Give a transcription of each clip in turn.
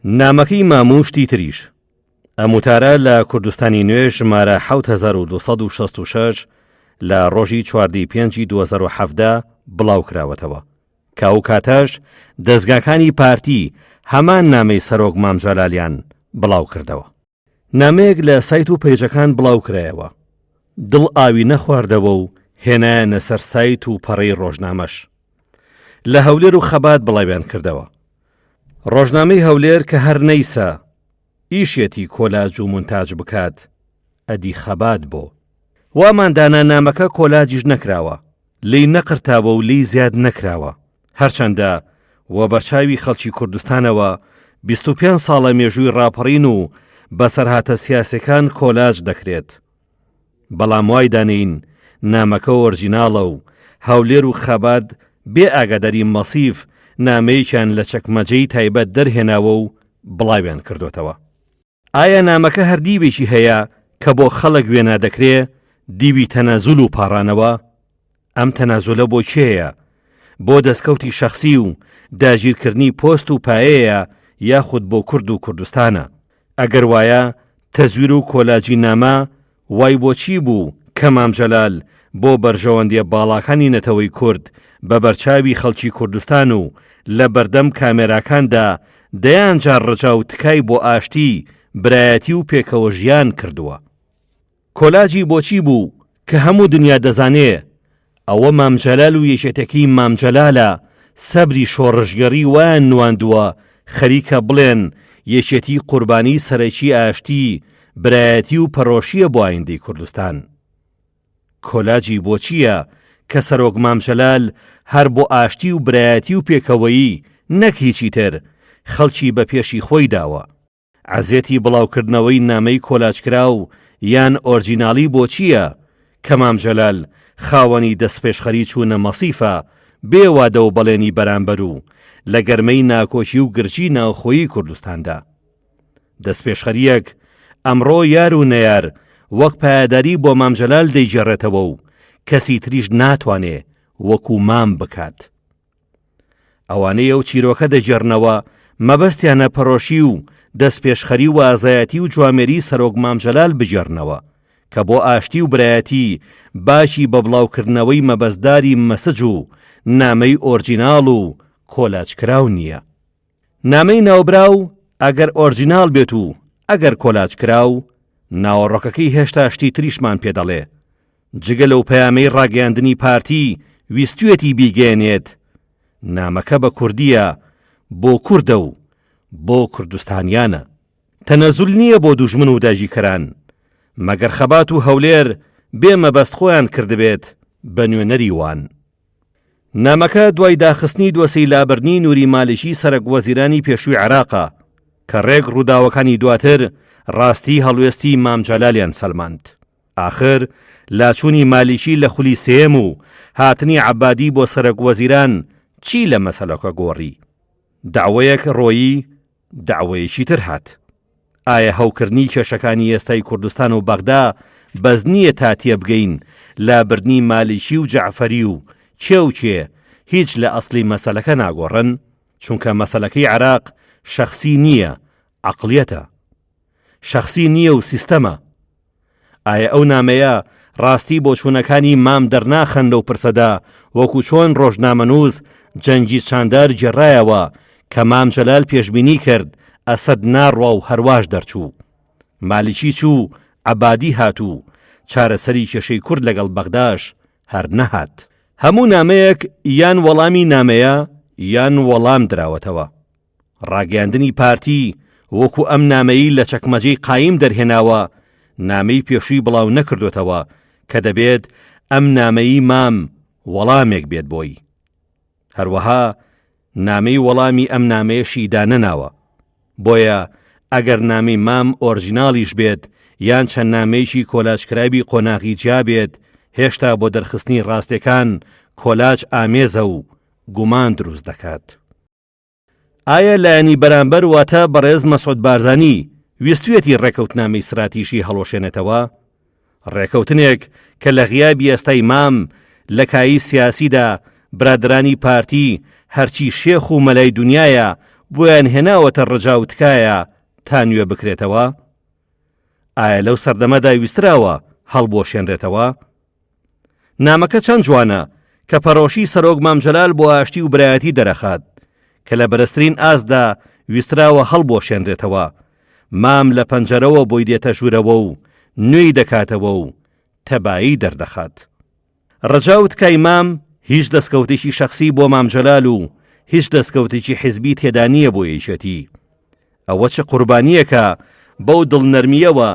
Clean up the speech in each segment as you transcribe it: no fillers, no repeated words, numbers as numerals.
نامەکەی مام و شتی تریش. ئەم وتارە لە کوردستانی نوێ ژمارە 7266 لە ڕۆژی چواردەی پێنجی 2017 بڵاو کراوەتەوە. کە ئەو کاتەش دەزگاکانی پارتی هەمان نامەی سەرۆک مام جەلالیان بڵاو کردەوە. نامەیەک لە سایت و پەیجەکان بڵاو کرایەوە. دڵ ئاوی نەخواردەوە و هێنایانە سەر سایت و پەڕەی ڕۆژنامەش. لە هەولێر و خەبات بڵاویان کردەوە. ڕۆژنامەی هەولێر کە هەر نەیسە ئیشیەتی کۆلاج و مونتاج بکات، ئەدی خەبات بۆ؟ وامان دانا نامەکە کۆلاجیش نەکراوە، لێی نەقرتاوە و لێی زیاد نەکراوە. هەرچەندە وە بەرچاوی خەڵکی کوردستانەوە 25 ساڵە مێژووی ڕاپەڕین و بەسەرهاتە سیاسەکان کۆلاج دەکرێت. بەڵام وای دانێین نامەکە ئۆرجیناڵە و هەولێر و خەبات بێ ئاگاداری مەسیف نامەیەکیان لە چەکمەجەی تایبەت دەرهێناوە و بڵاویان کردۆتەوە. ئایا نامەکە هەر دیوێکی هەیە کە بۆ خەڵک وێنا دەکرێ، دیوی تەنازول و پاڕانەوە؟ ئەم تەنازولە بۆ کێیە؟ بۆ دەستکەوتی شەخسی و داگیرکردنی پۆست و پایەیە یاخود بۆ کورد و کوردستانە؟ ئەگەر وایە تەزویر و کۆلاجی نامە وای بۆ چی بوو کە مام جەلال بۆ بەرژەوەندیە باڵاکانی نەتەوەی کورد بە بەرچاوی خەڵکی کوردستان و لە بەردەم کامێراکاندا دەیان جار ڕجا و تکای بۆ ئاشتی، برایەتی و پێکەوە ژیان کردووە. کۆلاجی بۆچی بوو کە هەموو دنیا دەزانێ ئەوە مام جەلال و یەکێتەکەی مام جەلالە سەبری شۆڕشگێڕی وایان نواندووە خەریکە بڵێن یەکێتی قوربانی سەرەکی ئاشتی، برایەتی و پەرۆشیە بۆ ئایندەی کوردستان. کۆلاجی بۆچیە کە سەرۆک مام جەلال هەر بۆ ئاشتی و برایەتی و پێکەوەیی نەک هیچی تر خەڵکی بە پێشی خۆی داوە. عەزێتی بڵاوکردنەوەی نامەی کۆلاجکراو یان ئۆرجیناڵی بۆ چییە کە مام جەلال خاوەنی دەستپێشخەری چوونە مەسیفە بێ وادە و بەڵێنی بەرامبەر و لە گەرمەی ناکۆکی و گرژی ناوخۆیی کوردستاندا دەستپێشخەرییەک ئەمڕۆ یار و نەیار وەک پایەداری بۆ مام جەلال دەیگێڕێتەوە و کەسی تریش ناتوانێ وەکو مام بکات. ئەوانەی ئەو چیرۆکە دەگێڕنەوە مەبەستیانە پەرۆشی و دەستپێشخەری و ئازایەتی و جوامێری سەرۆک مام جەلال بگێڕنەوە کە بۆ ئاشتی و برایەتی باکی بە بڵاوکردنەوەی مەبەستداری مەسج و نامەی ئۆرجیناڵ و کۆلاجکراو نییە. نامەی ناوبراو ئەگەر ئۆرجیناڵ بێت و ئەگەر کۆلاجکراو، ناوەڕۆکەکەی هێشتا شتی تریشمان پێ دەڵێ. جگە لەو پەیامەی ڕاگەیاندنی پارتی ویستویەتی بیگەیەنێت، نامەکە بە کوردییە، بۆ کوردە و بۆ کوردستانیانە. تەنەزول نییە بۆ دوژمن و داگیرکەران، مەگەر خەبات و هەولێر بێ مەبەست خۆیان کردبێت بە نوێنەری وان. نامەکە دوای داخستنی دۆسێی لابردنی نوری مالیکی سەرەک وەزیرانی پێشووی عێراقە، کە ڕێک ڕووداوەکانی دواتر ڕاستی هەڵوێستی مام جەلالیان سەلماند. ئاخر لاچوونی مالیکی لە خولی سێیەم و هاتنی عەبادی بۆ سەرەک وەزیران چی لە مەسەلەکە گۆڕی؟ دەعوەیەک ڕۆیی دەعوەیەکی تر هات. ئایا هەوکردنی کێشەکانی ئێستای کوردستان و بەغدا بەس نییە تا تێبگەین لابردنی مالیکی و جەعفەری و کێ و کێ هیچ لە ئەسڵی مەسەلەکە ناگۆڕن؟ چونکە مەسەلەکەی عێراق شەخسی نییە، عەقڵیەتە. شەخسی نییە و سیستەمە. ئایا ئەو نامەیە ڕاستی بۆچوونەکانی مام دەرناخەن لەو پرسەدا وەکو چۆن ڕۆژنامەنووس جەنگیز چاندار گێڕایەوە کە مام جەلال پێشبینی کرد ئەسەد ناڕوا و هەرواش دەرچوو مالیکی چوو عەبادی هات و چارەسەری کێشەی کورد لەگەڵ بەغداش هەر نەهات. هەموو نامەیەک یان وەڵامی نامەیە یان وەڵام دراوەتەوە. ڕاگەیاندنی پارتی وەکو ئەم نامەیەی لە چەکمەجەی قایم دەرهێناوە، نامەی پێشووی بڵاو نەکردۆتەوە کە دەبێت ئەم نامەیی مام وەڵامێک بێت بۆی. هەروەها نامەی وەڵامی ئەم نامەیەشی دانەناوە. بۆیە ئەگەر نامەی مام ئۆرجیناڵیش بێت یان چەند نامەیەکی کۆلاجکراوی قۆناغی جیا بێت، هێشتا بۆ دەرخستنی ڕاستێکان کۆلاج ئامێزە و گومان دروست دەکات. ئایا لایەنی بەرامبەر واتە بەڕێز مەسعود بارزانی ویستویەتی ڕێکەوتنامەی ستراتیژی هەڵوەشێنێتەوە؟ ڕێکەوتنێک کە لە غیابی ئێستای مام لە کایی سیاسیدا برادەرانی پارتی هەرچی شێخ و مەلای دونیایە. بۆیان هێناوەتە ڕجا و تکایە تا نوێ بکرێتەوە؟ ئایا لەو سەردەمەدا ویستراوە هەڵبوەشێنرێتەوە؟ نامەکە چەند جوانە کە پەرۆشی سەرۆک مام جەلال بۆ ئاشتی و برایەتی دەرەخات کە لە بەرزترین ئاستدا ویستراوە هەڵبوەشێنرێتەوە مام لە پەنجەرەوە بۆی دێتە ژوورەوە و نوێی دەکاتەوە و تەبایی دەردەخات. ڕەجا و تکای مام هیچ دەستکەوتێکی شەخسی بۆ مام جەلال و هیچ دەستکەوتێکی حیزبی تێدا نییە بۆ یەکێتی. ئەوە چ قوربانییەکە بەو دڵنەرمییەوە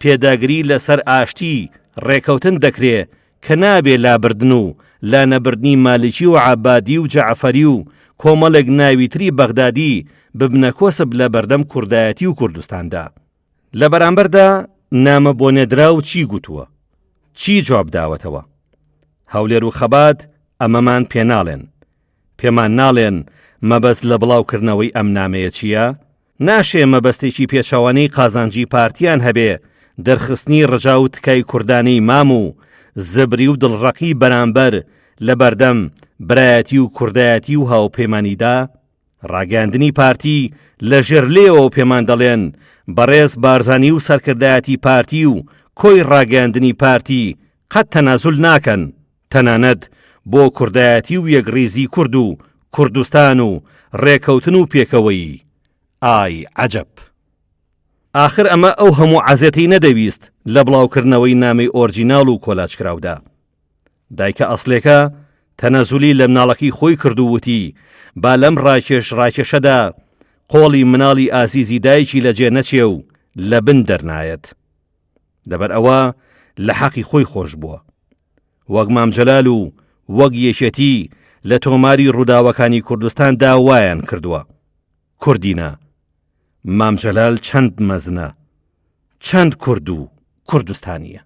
پێداگری لەسەر ئاشتی ڕێکەوتن دەکرێ کە نابێ لابردن و لانەبردنی مالکی و عەبادی و جەعفەری و کۆمەڵێک ناوی تری بەغدادی ببنە کۆسپ لە بەردەم کوردایەتی و کوردستاندا. لە بەرامبەردا نامە بۆنێدراو چی گوتووە؟ چی جواب داوەتەوە؟ هەولێر و خەبات ئەمەمان پێناڵێن. پێمان ناڵێن مەبەست لە بڵاوکردنەوەی ئەم نامەیە چییە؟ ناشێ مەبەستێکی پێچەوانەی قازانجی پارتیان هەبێ، دەرخستنی ڕجا و تکای کوردانەی مام و زبری و دڵڕەقی بەرامبەر لە بەردەم برایەتی و کوردایەتی و هاوپەیمانیدا؟ ڕاگەیاندنی پارتی لە ژێر لێوەوە پێمان دەڵێن بەڕێز بارزانی و سەرکردایەتی پارتی و کۆی ڕاگەیاندنی پارتی قەت تەنازول ناکەن تەنانەت بۆ کوردایەتی و یەکڕیزی کورد و کوردستان و ڕێکەوتن و پێکەوەیی. ئای عەجەب! ئاخر ئەمە ئەو هەموو عەزێتەی نەدەویست لە بڵاوکردنەوەی نامەی ئۆرجیناڵ و کۆلاجکراودا. دایکە ئەسلێکە تەنەزولی لە مناڵەکەی خۆی کرد و وتی با لەم ڕاکێش ڕاکێشەدا قۆڵی مناڵی ئازیزی دایکی لەجێ نەچێ و لە بن دەرنایەت. لەبەر ئەوە لە حەقی خۆی خۆش بووە. وەک مام جەلال و وەک یەکێتی لە تۆماری ڕووداوەکانی کوردستاندا وایان کردووە. کوردینە مام جەلال چەند مەزنە، چەند کورد و کوردستانییە.